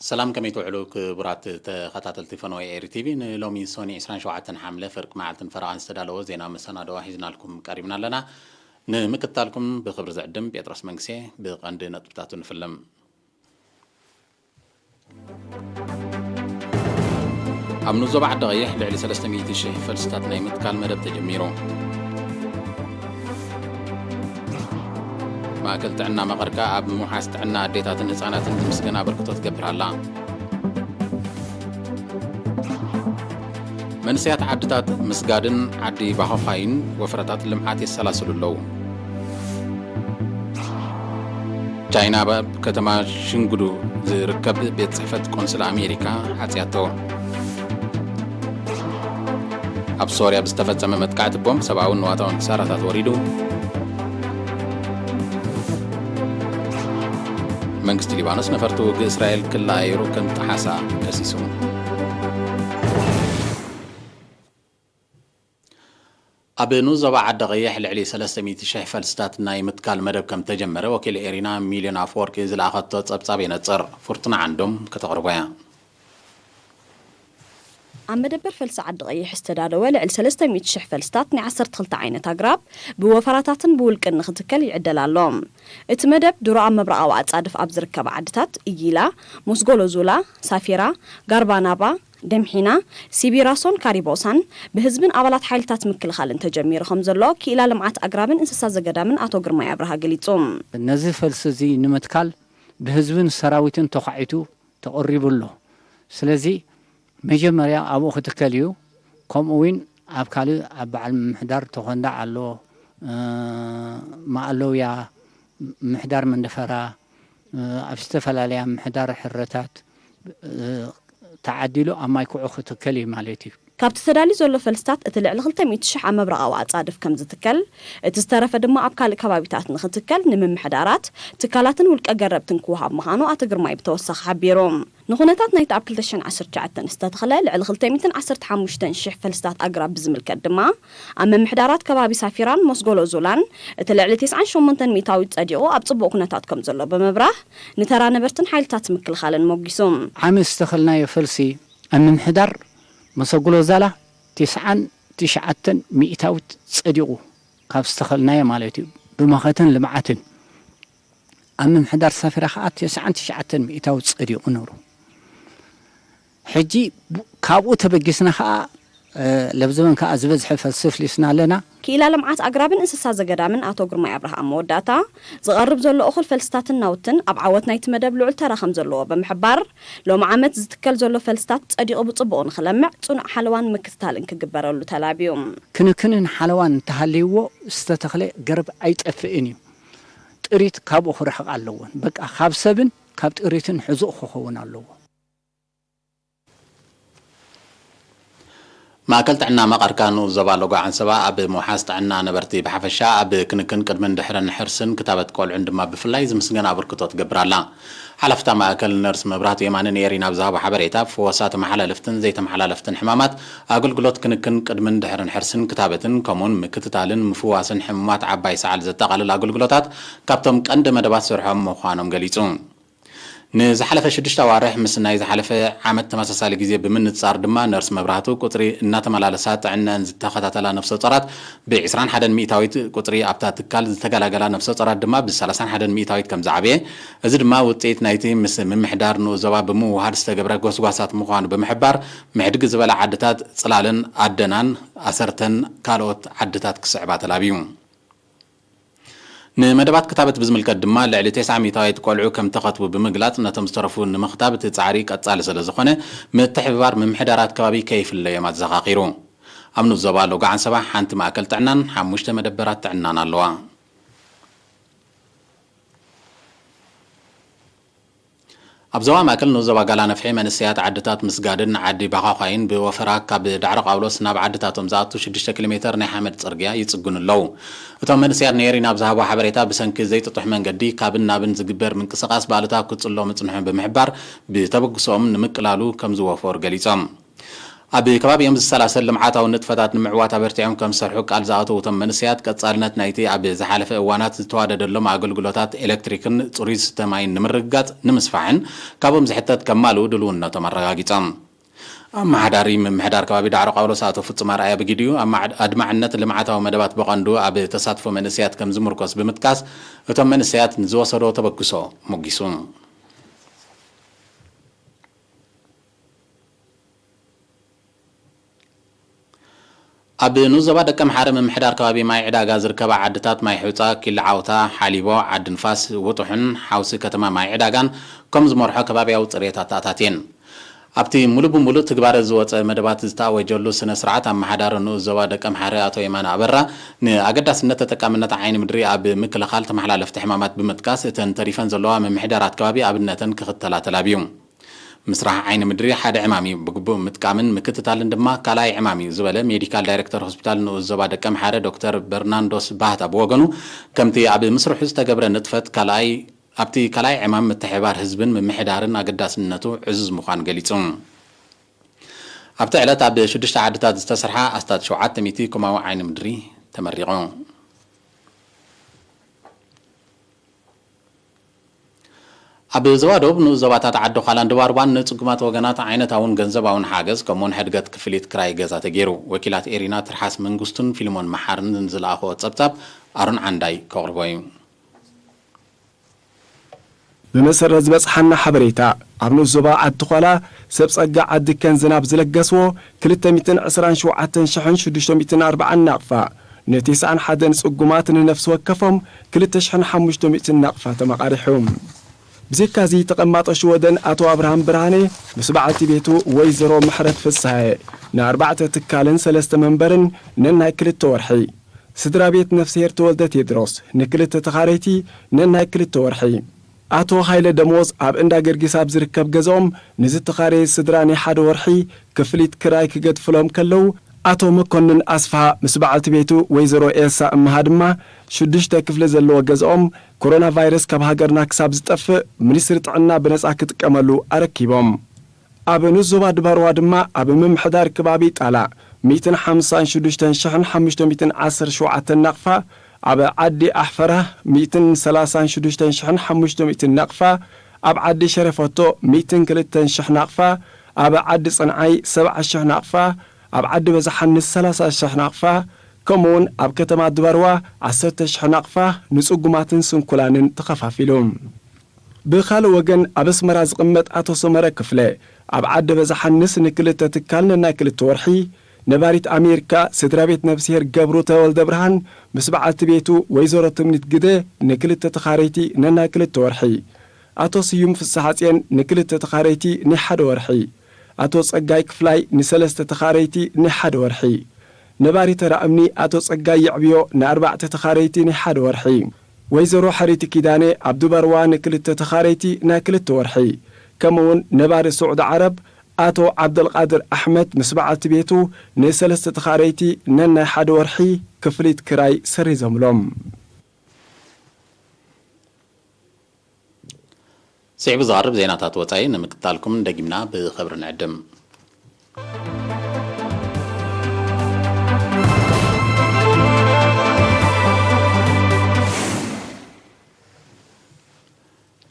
ሰላም፣ ከመይ ትውዕሉ ክቡራት ተኸታተልቲ ፈነወ ኤሪ ቲቪ? ንሎሚ ሶኒ ዕስራን ሸውዓተን ሓምለ ፍርቂ መዓልትን ፈረቓን ዝተዳለወ ዜና መሰናድኦ ሒዝናልኩም ቀሪብና ኣለና። ንምክትታልኩም ብኽብሪ ዝዕድም ጴጥሮስ መንግሴ። ብቐንዲ ነጥብታቱ ንፍልም። ኣብ ንኡስ ዞባ ዓዲ ቀይሕ ልዕሊ ሰለስተ ሚእቲ ሽሕ ፈልስታት ናይ ምትካል መደብ ተጀሚሩ። ማእከል ጥዕና መቐርካ ኣብ ምውሓስ ጥዕና ኣዴታትን ህጻናትን ዝምስገን ኣበርክቶ ትገብር ኣላ። መንእሰያት ዓድታት ምስጋድን ዓዲ ባኾፋይን ወፈራታት ልምዓት የሰላስሉ ኣለዉ። ቻይና ኣብ ከተማ ሽንጉዱ ዝርከብ ቤት ጽሕፈት ቆንስል ኣሜሪካ ዓጽያቶ። ኣብ ሶርያ ብዝተፈጸመ መጥቃዕቲ ቦምብ ሰብኣውን ንዋታውን ክሳራታት ወሪዱ። መንግስቲ ሊባኖስ ነፈርቲ ውግእ እስራኤል ክለኣየሩ ከም ጠሓሳ ከሲሱ። ኣብ ንኡስ ዞባ ዓዲ ቀይሕ ልዕሊ ሰለስተ ሚእቲ ሽሕ ፈልስታት ናይ ምትካል መደብ ከም ተጀመረ ወኪል ኤሪና ሚልዮን ኣፈወርቂ ዝለኣኸቶ ጸብጻብ የነጽር። ፍርቱና ዓንዶም ከተቕርቦ እያ። ኣብ መደበር ፈልሲ ዓዲ ቀይሕ ዝተዳለወ ልዕሊ ሰለስተ ሚእቲ ሽሕ ፈልስታት ናይ ዓሰርተ ክልተ ዓይነት ኣግራብ ብወፈራታትን ብውልቅን ንኽትከል ይዕደል ኣሎ። እቲ መደብ ድሮ ኣብ ምብራቓዊ ኣጻድፍ ኣብ ዝርከባ ዓድታት ኢጊላ፣ ሞስጎሎዙላ፣ ሳፊራ፣ ጋርባናባ፣ ደምሒና፣ ሲቢራሶን ካሪቦሳን ብህዝብን ኣባላት ሓይልታት ምክልኻልን ተጀሚሩ ከም ዘሎ ክኢላ ልምዓት ኣግራብን እንስሳ ዘገዳምን ኣቶ ግርማይ ኣብርሃ ገሊጹ። ነዚ ፈልሲ እዚ ንምትካል ብህዝብን ሰራዊትን ተዃዒቱ ተቐሪቡ ኣሎ። ስለዚ መጀመርያ ኣብኡ ክትከል እዩ። ከምኡ እውን ኣብ ካልእ ኣብ በዓል ምምሕዳር ተኾንዳዕ ኣሎ፣ እ፣ ማእለውያ፣ ምሕዳር መንደፈራ፣ እ፣ ኣብ ዝተፈላለያ ምሕዳር ሕረታት፣ እ፣ ተዓዲሉ ኣብ ማይ ኩዑ ክትከል እዩ ማለት እዩ። ካብቲ ተዳልዩ ዘሎ ፈልስታት እቲ ልዕሊ ክልተ ሚእቲ ሽሕ ኣብ ምብራቓዊ ኣጻድፍ ከም ዝትከል፣ እቲ ዝተረፈ ድማ ኣብ ካልእ ከባቢታት ንኽትከል ንምምሕዳራት፣ ትካላትን ውልቀ ገረብትን ክወሃብ ምዃኑ ኣቶ ግርማይ ብተወሳኺ ሓቢሩ። ንኹነታት ናይቲ ኣብ ክልተ ሽሕን ዓሰርተ ትሽዓተን ዝተተኽለ ልዕሊ ክልተ ሚእትን ዓሰርተ ሓሙሽተን ሽሕ ፈልስታት ኣግራብ ብዝምልከት ድማ፣ ኣብ ምምሕዳራት ከባቢ ሳፊራን ሞስጎሎዙላን እቲ ልዕሊ ተስዓን ሸሞንተን ሚእታዊት ጸዲቑ ኣብ ጽቡቕ ኩነታት ከም ዘሎ ብምብራህ፣ ንተራ ነበርትን ሓይልታት ምክልኻልን ሞጊሱ። ዓሚ ዝተኸልናዮ ፈልሲ ኣብ ምምሕዳር መሰጉሎዛላ ተስዓን ትሽዓተን ሚእታዊት ጸዲቑ፣ ካብ ዝተኸልናዮ ማለት እዩ፣ ብመኸተን ልምዓትን። ኣብ ምምሕዳር ሳፊራ ኸዓ ተስዓን ትሽዓተን ሚእታዊት ጸዲቑ ነሩ። ሕጂ ብ-፣ ካብኡ ተበጊስና ኸዓ፣ እ፣ ለብዘበን ከኣ ዝበዝሐ ፈልሲ ኣፍሊስና ኣለና። ክኢላ ልምዓት ኣግራብን እንስሳ ዘገዳምን ኣቶ ግርማይ ኣብርሃ ኣብ መወዳእታ፣ ዝቐርብ ዘሎ እኹል ፈልስታትን ናውትን ኣብ ዓወት ናይቲ መደብ ልዑል ተራ ከም ዘለዎ ብምሕባር፣ ሎሚ ዓመት ዝትከል ዘሎ ፈልስታት ጸዲቑ ብጽቡቕ ንኽለምዕ ጽኑዕ ሓለዋን ምክትታልን ክግበረሉ ተላብዩ። ክንክንን ሓለዋን እንተሃልይዎ ዝተተኽለ ገረብ ኣይጠፍእን እዩ። ጥሪት ካብኡ ክርሕቕ ኣለዎን። በቃ ካብ ሰብን ካብ ጥሪትን ሕዙእ ክኸውን ኣለዎ። ማእከል ጥዕና መቐርካ ንኡስ ዞባ ሎጎ ዓንሰባ ኣብ ምውሓስ ጥዕና ነበርቲ ብሓፈሻ፣ ኣብ ክንክን ቅድምን ድሕርን ሕርስን ክታበት ቆልዑን ድማ ብፍላይ ዝምስገን ኣበርክቶ ትገብር ኣላ። ሓላፍታ ማእከል ነርስ መብራህቱ የማነ ንኤሪና ኣብ ዝሃቦ ሓበሬታ፣ ፍወሳ ተመሓላለፍትን ዘይተመሓላለፍትን ሕማማት፣ ኣገልግሎት ክንክን ቅድምን ድሕርን ሕርስን ክታበትን፣ ከምኡውን ምክትታልን ምፍዋስን ሕሙማት ዓባይ ሰዓል ዘጠቓልል ኣገልግሎታት ካብቶም ቀንዲ መደባት ስርሖም ምዃኖም ገሊጹ። ንዝሓለፈ ሽዱሽተ ኣዋርሕ ምስ ናይ ዝሓለፈ ዓመት ተመሳሳሊ ግዜ ብምንጻር ድማ፣ ነርስ መብራህቱ ቁጽሪ እናተመላለሳ ጥዕነን ዝተኸታተላ ነፍሰ ጾራት ብ ዕስራን ሓደን ሚእታዊት፣ ቁጽሪ ኣብታ ትካል ዝተገላገላ ነፍሰ ጾራት ድማ ብ ሰላሳን ሓደን ሚእታዊት ከም ዝዓበየ፣ እዚ ድማ ውጽኢት ናይቲ ምስ ምምሕዳር ንኡስ ዞባ ብምውሃድ ዝተገብረ ጎስጓሳት ምዃኑ ብምሕባር፣ ምሕድግ ዝበላ ዓድታት ጽላለን ኣደናን ኣሰርተን ካልኦት ዓድታት ክስዕባ ተላብዩ። ንመደባት ክታበት ብዝምልከት ድማ፣ ልዕሊ ተስዓ ሚእታዊት ቆልዑ ከም ተኸትቡ ብምግላጽ፣ ነቶም ዝተረፉ ንምኽታብ እቲ ጻዕሪ ቀጻሊ ስለ ዝኾነ፣ ምትሕብባር ምምሕዳራት ከባቢ ከይፍለዮም ኣዘኻኺሩ። ኣብ ንኡስ ዞባ ሎጎ ዓንሰባ ሓንቲ ማእከል ጥዕናን ሓሙሽተ መደበራት ጥዕናን ኣለዋ። ኣብ ዞባ ማእከል ንኡስ ዞባ ጋላ ነፍሒ መንእሰያት ዓድታት ምስጋድን ዓዲ ባዃዃይን ብወፈራ ካብ ዳዕሮ ቃውሎስ ናብ ዓድታቶም ዝኣቱ ሽዱሽተ ኪሎ ሜተር ናይ ሓመድ ጽርግያ ይጽግኑ ኣለዉ። እቶም መንእሰያት ንኤሪና ኣብ ዝሃቦ ሓበሬታ፣ ብሰንኪ ዘይጥጡሕ መንገዲ ካብን ናብን ዝግበር ምንቅስቓስ ብኣሉታ ክጽሎ ምጽንሑ ብምሕባር፣ ብተበግሶኦም ንምቅላሉ ከም ዝወፈሩ ገሊጾም። ኣብ ከባቢኦም ዝሰላሰል ልምዓታዊ ንጥፈታት ንምዕዋት ኣበርቲዖም ከም ዝሰርሑ ቃል ዝኣተዉ እቶም መንእሰያት፣ ቀጻልነት ናይቲ ኣብ ዝሓለፈ እዋናት ዝተዋደደሎም ኣገልግሎታት ኤሌክትሪክን ጽሩይ ዝስተ ማይን ንምርግጋጽ ንምስፋሕን ካብኦም ዝሕተት ከማልኡ ድልውነቶም ኣረጋጊጾም። ኣመሓዳሪ ምምሕዳር ከባቢ ዳዕሮ ቃውሎስ ኣቶ ፍጹም ኣርኣያ ብግዲኡ፣ ኣማዕ-፣ ኣድማዕነት ልምዓታዊ መደባት ብቐንዱ ኣብ ተሳትፎ መንእሰያት ከም ዝምርኮስ ብምጥቃስ፣ እቶም መንእሰያት ንዝወሰዶ ተበግሶ ሞጊሱ። ኣብ ንኡስ ዞባ ደቀምሓረ ምምሕዳር ከባቢ ማይ ዕዳጋ ዝርከባ ዓድታት ማይ ሑጻ፣ ኪላ ዓውታ፣ ሓሊቦ፣ ዓዲ ንፋስ፣ ውጡሕን ሓውሲ ከተማ ማይ ዕዳጋን ከም ዝመርሖ ከባብያዊ ጽሬት ኣተኣታትየን። ኣብቲ ሙሉእ ብሙሉእ ትግባረ ዝወጸ መደባት ዝተኣወጀሉ ስነ ስርዓት፣ ኣመሓዳሪ ንኡስ ዞባ ደቀምሓረ ኣቶ የማነ ኣበራ፣ ንኣገዳስነት ተጠቃምነት ዓይኒ ምድሪ ኣብ ምክልኻል ተመሓላለፍቲ ሕማማት ብምጥቃስ፣ እተን ተሪፈን ዘለዋ ምምሕዳራት ከባቢ ኣብነተን ክኽተላ ተላብዩ። ምስራሕ ዓይኒ ምድሪ ሓደ ዕማም እዩ። ብግቡእ ምጥቃምን ምክትታልን ድማ ካልኣይ ዕማም እዩ ዝበለ ሜዲካል ዳይሬክተር ሆስፒታል ንኡስ ዞባ ደቀምሓረ ዶክተር በርናንዶስ ባህታ ብወገኑ፣ ከምቲ ኣብ ምስርሑ ዝተገብረ ንጥፈት ካልኣይ፣ ኣብቲ ካልኣይ ዕማም ምትሕብባር ህዝብን ምምሕዳርን ኣገዳስነቱ ዕዙዝ ምዃኑ ገሊጹ። ኣብቲ ዕለት ኣብ ሽዱሽተ ዓድታት ዝተሰርሓ ኣስታት ሸውዓተ ሚእቲ ኮማዊ ዓይኒ ምድሪ ተመሪቑ። ኣብ ዞባ ደቡብ ንኡስ ዞባታት ዓዲ ዃላን ድባርባን ንጽጉማት ወገናት ዓይነታውን ገንዘባውን ሓገዝ፣ ከምኡውን ሕድገት ክፍሊት ክራይ ገዛ ተገይሩ። ወኪላት ኤሪና ትርሓስ መንግስቱን ፊልሞን መሓርን ንዝለኣኽዎ ጸብጻብ ኣሮን ዓንዳይ ከቕርቦ እዩ። ብመሰረት ዝበጽሓና ሓበሬታ፣ ኣብ ንኡስ ዞባ ዓዲ ዃላ ሰብ ጸጋ ዓዲ ከን ዝናብ ዝለገስዎ ክልተ ሚእትን ዕስራን ሸውዓተን ሽሕን ሽዱሽተ ሚእትን ኣርባዓን ናቕፋ፣ ንተስዓን ሓደን ጽጉማት ንነፍሲ ወከፎም ክልተ ሽሕን ሓሙሽተ ሚእትን ናቕፋ ተመቓሪሑ። ብዘይካዚ ተቐማጦ ሽወደን ኣቶ ኣብርሃም ብርሃነ ምስ በዓልቲ ቤቱ ወይዘሮ ምሕረት ፍስሃየ ንኣርባዕተ ትካልን ሰለስተ መንበርን ነናይ ክልተ ወርሒ፣ ስድራ ቤት ነፍስሄር ተወልደ ቴድሮስ ንክልተ ተኻረይቲ ነናይ ክልተ ወርሒ፣ ኣቶ ሃይለ ደሞዝ ኣብ እንዳ ገርጊስ ኣብ ዝርከብ ገዝኦም ንዝተኻረየ ስድራ ናይ ሓደ ወርሒ ክፍሊት ክራይ ክገድፍሎም ከለዉ፣ ኣቶ መኮንን ኣስፍሃ ምስ በዓልቲ ቤቱ ወይዘሮ ኤልሳ እምሃ ድማ ሽዱሽተ ክፍሊ ዘለዎ ገዝኦም ኮሮና ቫይረስ ካብ ሃገርና ክሳብ ዝጠፍእ ሚኒስትሪ ጥዕና ብነጻ ክጥቀመሉ ኣረኪቦም። ኣብ ንኡስ ዞባ ድባርዋ ድማ ኣብ ምምሕዳር ከባቢ ጣላ ሚእትን ሓምሳን ሽዱሽተን ሽሕን ሓሙሽተ ሚእትን ዓሰርተ ሸውዓተን ናቕፋ፣ ኣብ ዓዲ ኣሕፈራ ሚእትን ሰላሳን ሽዱሽተን ሽሕን ሓሙሽተ ሚእትን ናቕፋ፣ ኣብ ዓዲ ሸረፈቶ ሚእትን ክልተን ሽሕ ናቕፋ፣ ኣብ ዓዲ ጽንዓይ ሰብዓ ሽሕ ናቕፋ፣ ኣብ ዓዲ በዛሓንስ ሰላሳ ሽሕ ናቕፋ፣ ከምኡውን ኣብ ከተማ ድባርዋ ዓሰርተ ሽሕ ናቕፋ ንጽጉማትን ስንኩላንን ተኸፋፊሉ። ብኻልእ ወገን፣ ኣብ ኣስመራ ዝቕመጥ ኣቶ ሰመረ ክፍለ፣ ኣብ ዓዲ በዛሓንስ ንክልተ ትካል ነናይ ክልተ ወርሒ፣ ነባሪት ኣሜሪካ ስድራ ቤት ነፍስሄር ገብሩ ተወልደ ብርሃን ምስ በዓልቲ ቤቱ ወይዘሮ ትምኒት ግደ ንክልተ ተኻረይቲ ነናይ ክልተ ወርሒ፣ ኣቶ ስዩም ፍስሓጽየን ንክልተ ተኻረይቲ ናይ ሓደ ወርሒ፣ ኣቶ ጸጋይ ክፍላይ ንሰለስተ ተኻረይቲ ናይ ሓደ ወርሒ፣ ነባሪ ተራ እምኒ ኣቶ ጸጋይ የዕብዮ ንኣርባዕተ ተኻረይቲ ናይ ሓደ ወርሒ፣ ወይዘሮ ሓሪቲ ኪዳነ ኣብ ድባርዋ ንክልተ ተኻረይቲ ናይ ክልተ ወርሒ፣ ከምኡውን ነባሪ ስዑዲ ዓረብ ኣቶ ዓብደልቃድር ኣሕመድ ምስ በዓልቲ ቤቱ ንሰለስተ ተኻረይቲ ነናይ ሓደ ወርሒ ክፍሊት ክራይ ሰሪዞምሎም። ስዒቡ ዝቐርብ ዜናታት ወጻኢ ንምክትታልኩም ደጊምና ብኽብሪ ንዕድም።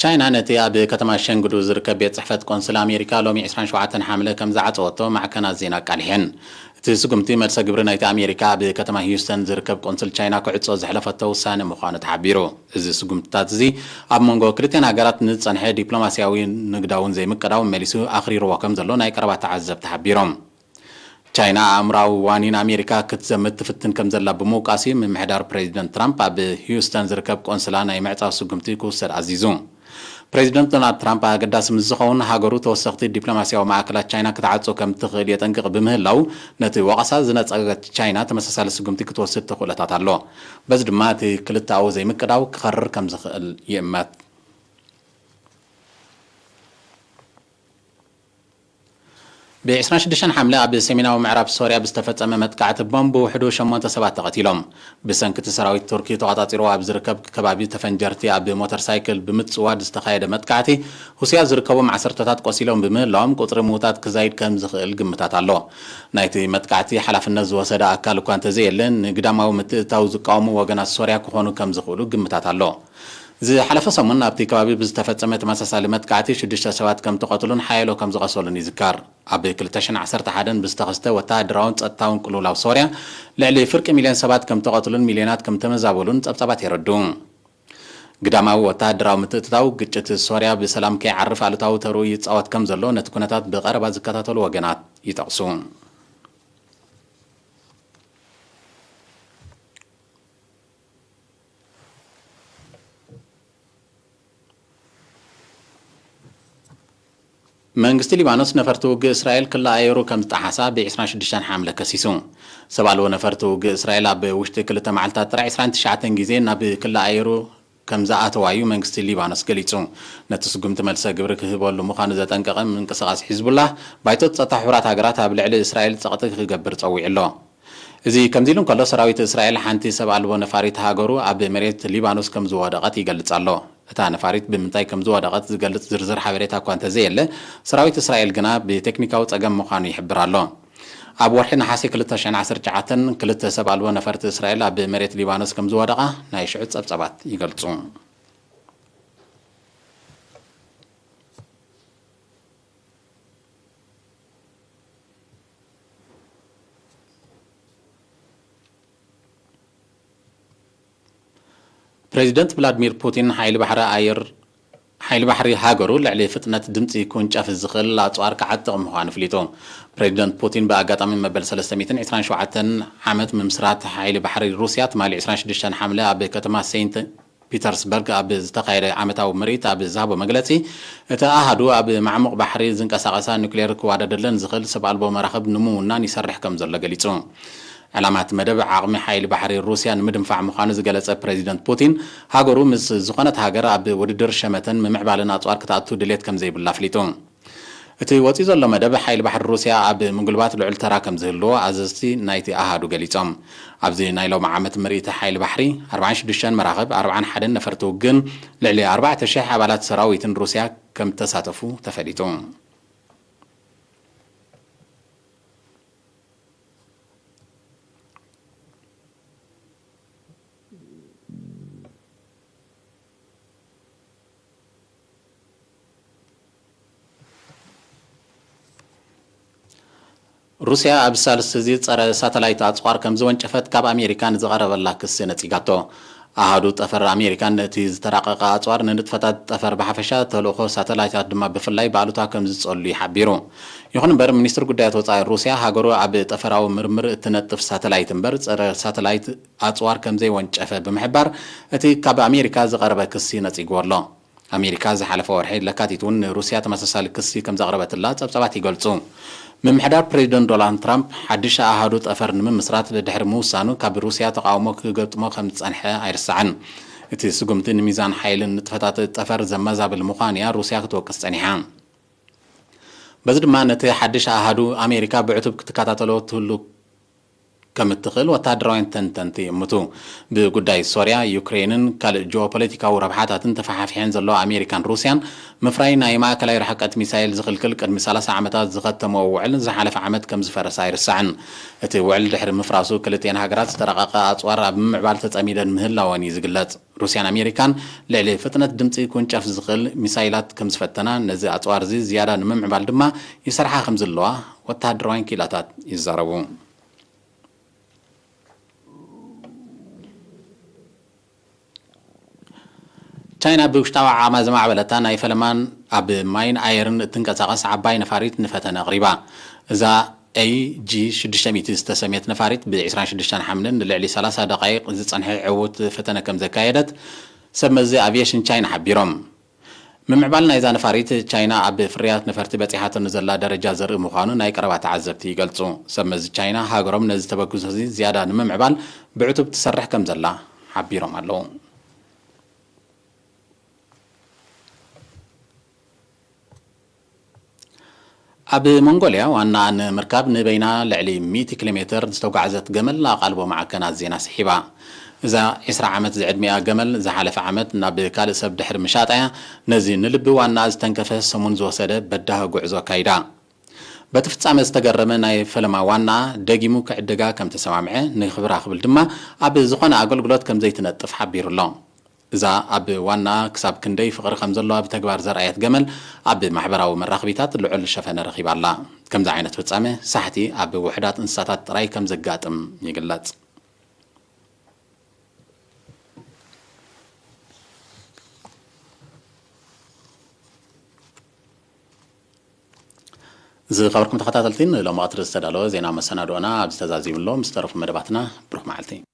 ቻይና ነቲ ኣብ ከተማ ሸንግዱ ዝርከብ ቤት ጽሕፈት ቆንስል ኣሜሪካ ሎሚ ዕስራን ሸውዓተን ሓምለ ከም ዝዓጸወቶ ማዕከናት ዜና ኣቃሊሐን። እቲ ስጉምቲ መልሰ ግብሪ ናይቲ ኣሜሪካ ኣብ ከተማ ሂዩስተን ዝርከብ ቆንስል ቻይና ክዕጾ ዘሕለፈቶ ውሳነ ምዃኑ ተሓቢሩ። እዚ ስጉምትታት እዚ ኣብ መንጎ ክልቲኣን ሃገራት ንዝጸንሐ ዲፕሎማስያዊ ንግዳውን ዘይምቅዳውን መሊሱ ኣኽሪርዎ ከም ዘሎ ናይ ቀረባ ተዓዘብቲ ሓቢሮም። ቻይና ኣእምራዊ ዋኒን ኣሜሪካ ክትዘምት ትፍትን ከም ዘላ ብምውቃስ እዩ ምምሕዳር ፕሬዚደንት ትራምፕ ኣብ ሂዩስተን ዝርከብ ቆንስላ ናይ ምዕጻው ስጉምቲ ክውሰድ ኣዚዙ። ፕሬዚደንት ዶናልድ ትራምፕ ኣገዳሲ ምስ ዝኸውን፣ ሃገሩ ተወሰኽቲ ዲፕሎማስያዊ ማእከላት ቻይና ክትዓጹ ከም ትኽእል የጠንቅቕ ብምህላው፣ ነቲ ወቐሳ ዝነጸገት ቻይና ተመሳሳሊ ስጉምቲ ክትወስድ ተኽእሎታት ኣሎ። በዚ ድማ እቲ ክልተኣዊ ዘይምቅዳው ክኸርር ከም ዝኽእል ይእመት። ብ ዕስራን ሽዱሽተን ሓምለ ኣብ ሰሜናዊ ምዕራብ ሶርያ ብዝተፈጸመ መጥቃዕቲ ቦምብ ብውሕዱ ሸሞንተ ሰባት ተቐቲሎም። ብሰንኪ እቲ ሰራዊት ቱርኪ ተቖጻጺርዎ ኣብ ዝርከብ ከባቢ ተፈንጀርቲ ኣብ ሞተር ሳይክል ብምጽዋድ ዝተኻየደ መጥቃዕቲ፣ ሩስያ ዝርከቦም ዓሰርተታት ቆሲሎም ብምህላዎም ቁጽሪ ምዉታት ክዛይድ ከም ዝኽእል ግምታት ኣሎ። ናይቲ መጥቃዕቲ ሓላፍነት ዝወሰደ ኣካል እኳ እንተዘየለ፣ ንግዳማዊ ምትእትታው ዝቃወሙ ወገናት ሶርያ ክኾኑ ከም ዝኽእሉ ግምታት ኣሎ። ዝሓለፈ ሰሙን ኣብቲ ከባቢ ብዝተፈጸመ ተመሳሳሊ መጥቃዕቲ ሽዱሽተ ሰባት ከም ተቐትሉን ሓያሎ ከም ዝቐሰሉን ይዝከር። ኣብ ክልተ ሽሕን ዓሰርተ ሓደን ብዝተኸስተ ወተሃደራውን ጸጥታውን ቅልውላው ሶርያ ልዕሊ ፍርቂ ሚልዮን ሰባት ከም ተቐትሉን ሚልዮናት ከም ተመዛበሉን ጸብጻባት የረድኡ። ግዳማዊ ወተሃደራዊ ምትእትታው ግጭት ሶርያ ብሰላም ከይዓርፍ ኣሉታዊ ተርኡ ይጻወት ከም ዘሎ ነቲ ኩነታት ብቐረባ ዝከታተሉ ወገናት ይጠቕሱ። መንግስቲ ሊባኖስ ነፈርቲ ውግእ እስራኤል ክሊ ኣየሩ ከም ዝጠሓሳ ብ ዕስራን ሽዱሽተን ሓምለ ከሲሱ። ሰብ ኣልቦ ነፈርቲ ውግእ እስራኤል ኣብ ውሽጢ ክልተ መዓልታት ጥራይ ዕስራን ትሽዓተን ግዜ ናብ ክሊ ኣየሩ ከም ዝኣተዋ እዩ መንግስቲ ሊባኖስ ገሊጹ። ነቲ ስጉምቲ መልሰ ግብሪ ክህበሉ ምዃኑ ዘጠንቀቐ ምንቅስቓስ ሒዝቡላህ፣ ባይቶ ጸጥታ ሕቡራት ሃገራት ኣብ ልዕሊ እስራኤል ጸቕጢ ክገብር ጸዊዑ ኣሎ። እዚ ከምዚ ኢሉ እንከሎ፣ ሰራዊት እስራኤል ሓንቲ ሰብ ኣልቦ ነፋሪት ሃገሩ ኣብ መሬት ሊባኖስ ከም ዝወደቐት ይገልጽ ኣሎ። እታ ነፋሪት ብምንታይ ከም ዝወደቐት ዝገልጽ ዝርዝር ሓበሬታ እኳ እንተዘየለ፣ ሰራዊት እስራኤል ግና ብቴክኒካዊ ጸገም ምዃኑ ይሕብር ኣሎ። ኣብ ወርሒ ነሓሴ ክልተ ሽሕን ዓሰርተ ትሽዓተን ክልተ ሰብ ኣልቦ ነፈርቲ እስራኤል ኣብ መሬት ሊባኖስ ከም ዝወደቓ ናይ ሽዑ ጸብጻባት ይገልጹ። ፕሬዚደንት ቭላድሚር ፑቲን ሓይሊ ባሕሪ ኣየር ሓይሊ ባሕሪ ሃገሩ ልዕሊ ፍጥነት ድምፂ ክውንጨፍ ዝኽእል ኣፅዋር ክዓጥቕ ምዃኑ ኣፍሊጡ። ፕሬዚደንት ፑቲን ብኣጋጣሚ መበል ሰለስተ ሚእትን ዕስራን ሸውዓተን ዓመት ምምስራት ሓይሊ ባሕሪ ሩስያ ትማሊ ዕስራን ሽዱሽተን ሓምለ ኣብ ከተማ ሴንት ፒተርስበርግ ኣብ ዝተኻየደ ዓመታዊ ምርኢት ኣብ ዝሃቦ መግለፂ፣ እቲ ኣሃዱ ኣብ ማዕሙቕ ባሕሪ ዝንቀሳቐሳ ኑክሌር ክዋደደለን ዝኽእል ሰብ ኣልቦ መራኽብ ንምውናን ይሰርሕ ከም ዘሎ ገሊጹ። ዕላማ እቲ መደብ ዓቕሚ ሓይሊ ባሕሪ ሩስያ ንምድንፋዕ ምዃኑ ዝገለጸ ፕሬዚደንት ፑቲን፣ ሃገሩ ምስ ዝኾነት ሃገር ኣብ ውድድር ሸመተን ምምዕባልን ኣጽዋር ክትኣቱ ድሌት ከም ዘይብላ ኣፍሊጡ። እቲ ወጺኡ ዘሎ መደብ ሓይሊ ባሕሪ ሩስያ ኣብ ምግልባት ልዑል ተራ ከም ዝህልዎ ኣዘዝቲ ናይቲ ኣሃዱ ገሊጾም። ኣብዚ ናይ ሎሚ ዓመት ምርኢት ሓይሊ ባሕሪ፣ ኣርባዓን ሽዱሽተን መራኽብ፣ ኣርባዓን ሓደን ነፈርቲ ውግእን ልዕሊ ኣርባዕተ ሽሕ ኣባላት ሰራዊትን ሩስያ ከም እተሳተፉ ተፈሊጡ። ሩስያ ኣብ ሳልስቲ እዚ ጸረ ሳተላይት ኣጽዋር ከም ዝወንጨፈት ካብ ኣሜሪካ ንዝቐረበላ ክሲ ነጺጋቶ። ኣሃዱ ጠፈር ኣሜሪካ ነቲ ዝተራቐቐ ኣጽዋር ንንጥፈታት ጠፈር ብሓፈሻ፣ ተልእኾ ሳተላይታት ድማ ብፍላይ ብኣሉታ ከም ዝጸሉ እዩ ሓቢሩ። ይኹን እምበር፣ ሚኒስትሪ ጉዳያት ወጻኢ ሩስያ፣ ሃገሩ ኣብ ጠፈራዊ ምርምር እትነጥፍ ሳተላይት እምበር ጸረ ሳተላይት ኣጽዋር ከም ዘይወንጨፈ ብምሕባር፣ እቲ ካብ ኣሜሪካ ዝቐረበ ክሲ ነጺግዎ ኣሎ። ኣሜሪካ ዝሓለፈ ወርሒ ለካቲት እውን ንሩስያ ተመሳሳሊ ክሲ ከም ዘቕረበትላ ጸብጻባት ይገልጹ። ምምሕዳር ፕሬዚደንት ዶናልድ ትራምፕ ሓድሽ ኣሃዱ ጠፈር ንምምስራት ድሕሪ ምውሳኑ፣ ካብ ሩስያ ተቓውሞ ክገጥሞ ከም ዝጸንሐ ኣይርሳዕን። እቲ ስጉምቲ ንሚዛን ሓይልን ንጥፈታት ጠፈር ዘመዛብል ምዃኑ እያ ሩስያ ክትወቅስ ጸኒሓ። በዚ ድማ ነቲ ሓድሽ ኣሃዱ ኣሜሪካ ብዕቱብ ክትከታተሎ ትህሉ ከም እትኽእል ወተሃደራውያን ተንተንቲ ይእምቱ። ብጉዳይ ሶርያ፣ ዩክሬንን ካልእ ጂኦፖለቲካዊ ረብሓታትን ተፈሓፊሐን ዘለዋ ኣሜሪካን ሩስያን፣ ምፍራይ ናይ ማእከላይ ርሕቀት ሚሳይል ዝኽልክል ቅድሚ ሰላሳ ዓመታት ዝኸተመኦ ውዕል ዝሓለፈ ዓመት ከም ዝፈረሰ ኣይርሳዕን። እቲ ውዕል ድሕሪ ምፍራሱ፣ ክልቲኤን ሃገራት ዝተራቐቐ ኣጽዋር ኣብ ምምዕባል ተጸሚደን ምህላወን እዩ ዝግለጽ። ሩስያን ኣሜሪካን ልዕሊ ፍጥነት ድምጺ ክውንጨፍ ዝኽእል ሚሳይላት ከም ዝፈተና፣ ነዚ ኣጽዋር እዚ ዝያዳ ንምምዕባል ድማ ይሰርሓ ከም ዘለዋ ወተሃደራውያን ክኢላታት ይዛረቡ። ቻይና ብውሽጣዊ ዓቕማ ዝማዕበለታ ናይ ፈለማን ኣብ ማይን ኣየርን እትንቀሳቐስ ዓባይ ነፋሪት ንፈተነ ኣቕሪባ። እዛ ኤይ ጂ ሽዱሽተ ሚእቲ ዝተሰምየት ነፋሪት ብ ዕስራን ሽዱሽተን ሓምለን ንልዕሊ ሰላሳ ደቓይቕ ዝጸንሐ ዕዉት ፈተነ ከም ዘካየደት ሰብ መዚ ኣቪየሽን ቻይና ሓቢሮም። ምምዕባል ናይዛ ነፋሪት፣ ቻይና ኣብ ፍርያት ነፈርቲ በጺሓቶ ንዘላ ደረጃ ዘርኢ ምዃኑ ናይ ቀረባ ተዓዘብቲ ይገልጹ። ሰብ መዚ ቻይና፣ ሃገሮም ነዚ ተበግሶ እዚ ዝያዳ ንምምዕባል ብዕቱብ ትሰርሕ ከም ዘላ ሓቢሮም ኣለዉ። ኣብ ሞንጎልያ ዋና ንምርካብ ንበይና ልዕሊ ሚእቲ ኪሎ ሜትር ዝተጓዕዘት ገመል ኣቓልቦ ማዕከናት ዜና ስሒባ። እዛ ዕስራ ዓመት ዝዕድሚኣ ገመል ዝሓለፈ ዓመት ናብ ካልእ ሰብ ድሕሪ ምሻጣያ ነዚ ንልቢ ዋና ዝተንከፈ ሰሙን ዝወሰደ በዳህ ጉዕዞ ኣካይዳ። በቲ ፍጻመ ዝተገረመ ናይ ፈለማ ዋና ደጊሙ ክዕድጋ ከም ተሰማምዐ ንኽብራ ክብል ድማ ኣብ ዝኾነ ኣገልግሎት ከም ዘይትነጥፍ ሓቢሩ ኣሎ። እዛ ኣብ ዋና ክሳብ ክንደይ ፍቕሪ ከም ዘለዋ ብተግባር ዘርኣየት ገመል ኣብ ማሕበራዊ መራኽቢታት ልዑል ሸፈነ ረኺባ ኣላ። ከምዚ ዓይነት ፍጻመ ሳሕቲ ኣብ ውሑዳት እንስሳታት ጥራይ ከም ዘጋጥም ይግለጽ። ዝኸበርኩም ተኸታተልቲ ንሎሚ ቀትሪ ዝተዳለወ ዜና መሰናድኦና ኣብዚ ተዛዚሙ ኣሎ። ምስ ተረፉ መደባትና ብሩኽ መዓልቲ።